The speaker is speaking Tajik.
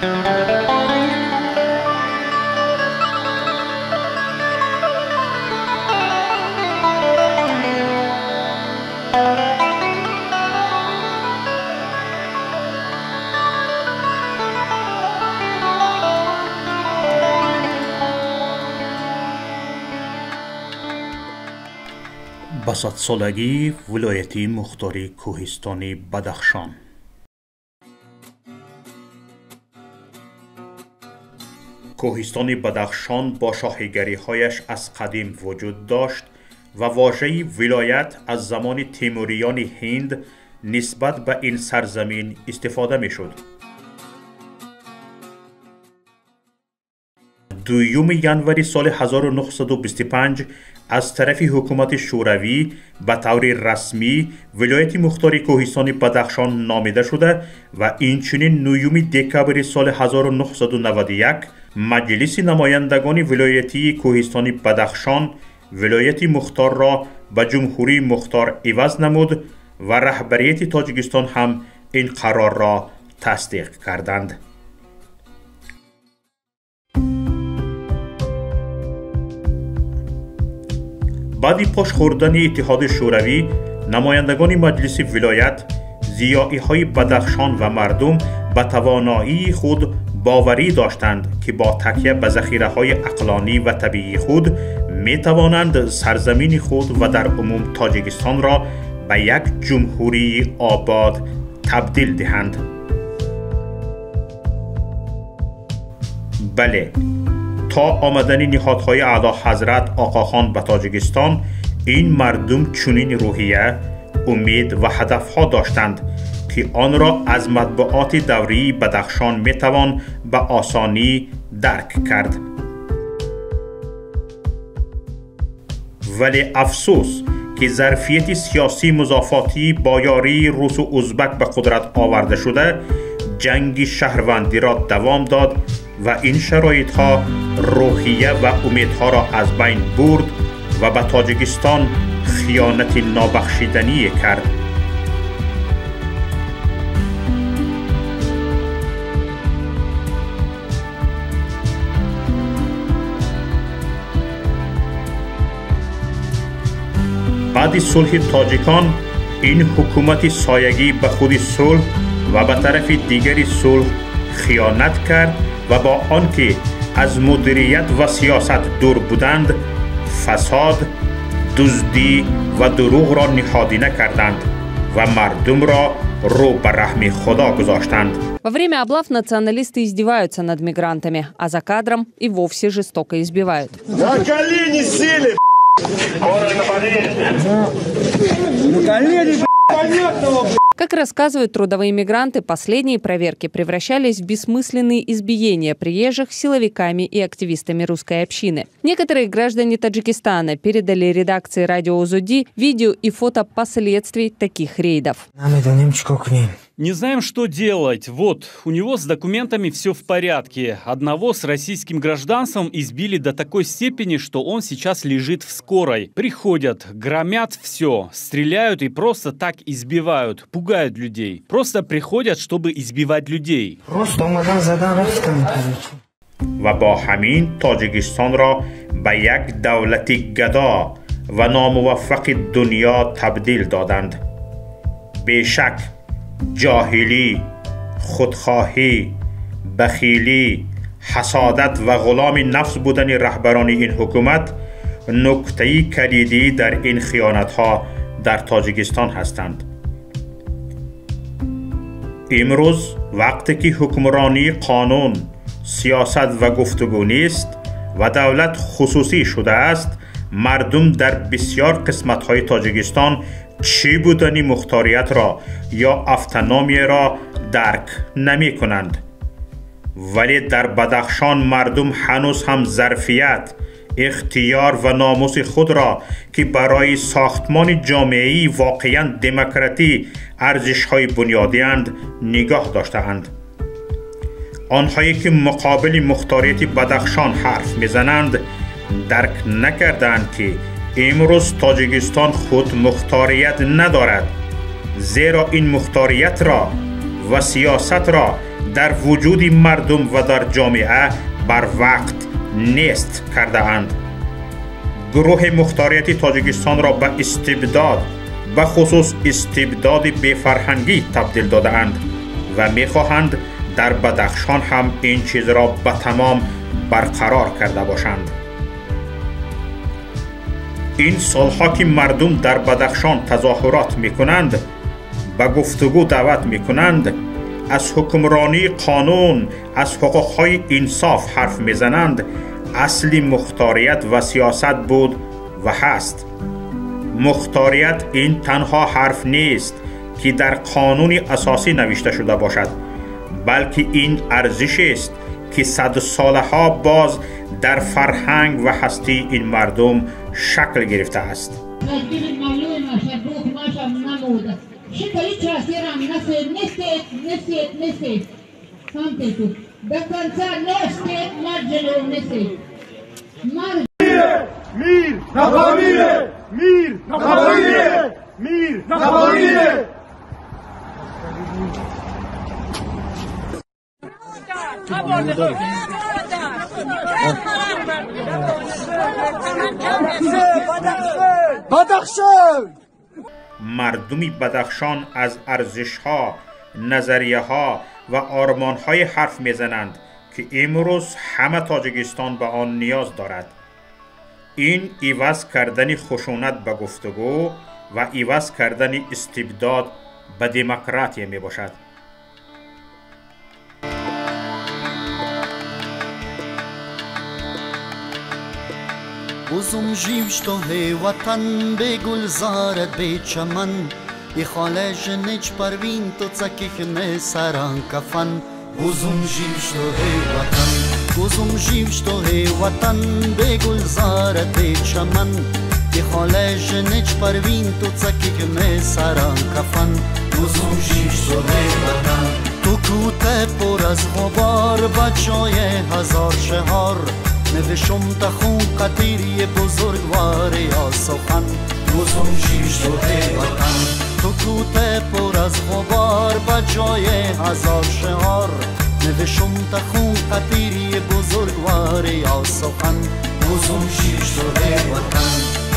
Ба садсолагии вилояти мухтори кӯҳистони Бадахшон. Кӯҳистони Бадахшон бо шоҳигариҳояш аз қадим вуҷуд дошт ва вожаи вилоят аз замони темуриёни ҳинд нисбат ба ин сарзамин истифода мешуд. 2 январи соли 1925 аз тарафи ҳукумати шӯравӣ ба таври расмӣ вилояти мухтори кӯҳистони Бадахшон номида шуда ва инчунин 9 декабри соли 1991 маҷлиси намояндагони вилоятии кӯҳистони Бадахшон вилояти мухторро ба ҷумҳурии мухтор иваз намуд ва раҳбарияти Тоҷикистон ҳам ин қарорро тасдиқ карданд. Баъди пош хӯрдани Иттиҳоди Шӯравӣ намояндагони маҷлиси вилоят, зиёиҳои Бадахшон ва мардум ба тавоноии худ боварӣ доштанд, ки бо такя ба захираҳои ақлонӣ ва табиии худ метавонанд сарзамини худ ва дар умум Тоҷикистонро ба як ҷумҳурии обод табдил диҳанд. Бале, то омадани ниҳодҳои Аълоҳазрат Оғохон ба Тоҷикистон ин мардум чунин рӯҳия, умед ва ҳадафҳо доштанд, ки онро аз матбуоти даврии Бадахшон метавон ба осонӣ дарк кард. Вале афсӯс, ки зарфияти сиёсии музофотӣ бо ёрии русу узбак ба қудрат оварда шуда ҷанги шаҳрвандиро давом дод ва ин шароитҳо рӯҳия ва умедҳоро аз байн бурд ва ба Тоҷикистон хиёнати нобахшидание кард. Баъди сулҳи тоҷикон ин ҳукумати соягӣ ба худи сулҳ ва ба тарафи дигари сулҳ хиёнат кард ва бо он ки аз мудирият ва сиёсат дур буданд, фасод, дуздӣ ва дурӯғро ниҳодина карданд ва мардумро рӯ ба раҳми Худо гузоштанд. Во время облав националисты издеваются над мигрантами, а за кадром и вовсе жестоко избивают. На колени сели! На колени, понятного! Как рассказывают трудовые мигранты, последние проверки превращались в бессмысленные избиения приезжих силовиками и активистами русской общины. Некоторые граждане Таджикистана передали редакции радио Озоди видео и фото последствий таких рейдов. Не знаем, что делать. Вот, у него с документами все в порядке. Одного с российским гражданством избили до такой степени, что он сейчас лежит в скорой. Приходят, громят все, стреляют и просто так избивают, пугают людей. Просто приходят, чтобы избивать людей. Ва бо ҳамин Тоҷикистонро ба як давлати гадо ва номуваффақи дунё табдил доданд. Бешак, ҷоҳилӣ, худхоҳӣ, бахилӣ, ҳасодат ва ғуломи нафс будани раҳбарони ин ҳукумат нуктаи калидӣ дар ин хиёнатҳо дар Тоҷикистон ҳастанд. Имрӯз вақте ки ҳукмронии қонун, сиёсат ва гуфтугӯ нест ва давлат хусусӣ шудааст, мардум дар бисёр қисматҳои Тоҷикистон чӣ будани мухториятро ё автономияро дарк намекунанд. Вале дар Бадахшон мардум ҳанӯз ҳам зарфият, ихтиёр ва номуси худро, ки барои сохтмони ҷомеаи воқеан демократӣ арзишҳои бунёдианд, нигоҳ доштаанд. Онҳое ки муқобили мухторияти Бадахшон ҳарф мезананд, дарк накардаанд, ки имрӯз Тоҷикистон худ мухторият надорад, зеро ин мухториятро ва сиёсатро дар вуҷуди мардум ва дар ҷомеа бар вақт нест кардаанд. Гурӯҳи мухторияти Тоҷикистонро ба истибдод, ба хусус истибдоди бефарҳангӣ табдил додаанд ва мехоҳанд дар Бадахшон ҳам ин чизро ба тамом барқарор карда бошанд. Ин солҳо ки мардум дар Бадахшон тазоҳурот мекунанд, ба гуфтугӯ даъват мекунанд, аз ҳукмронии қонун, аз ҳуқуқҳои инсоф ҳарф мезананд, асли мухторият ва сиёсат буд ва ҳаст. Мухторият ин танҳо ҳарф нест ки дар қонуни асосӣ навишта шуда бошад, балки ин арзишест ки садсолаҳо боз дар фарҳанг ва ҳастии ин мардум шакл гирифтааст. Мир на Памире! Мир на Памире! Мир на Памире! Мардуми Бадахшон аз арзишҳо, назарияҳо ва ормонҳое ҳарф мезананд ки имрӯз ҳама Тоҷикистон ба он ниёз дорад. Ин иваз кардани хушунат ба гуфтугӯ ва иваз кардани истибдод ба демократия мебошад. Узум жив, что he ватан, бе гулзарат, бе чаман, и хале женич парвин, то цаких ме саран кафан. Узум жив, что he ватан, узум жив, что he ватан, бе гулзарат, бе чаман, и хале женич парвин, то цаких ме саран кафан. Узум жив, что he ватан. Ту куте пур аз ғубор, бачае ҳазор шаҳор, نوشم تخون قطیری بزرگوار یا سخن. بزرگ جیش تو وطن، تو کوته پر از غبار بجای هزار شعار، نوشم تخون قطیری بزرگوار یا سخن. بزرگ جیش تو وطن.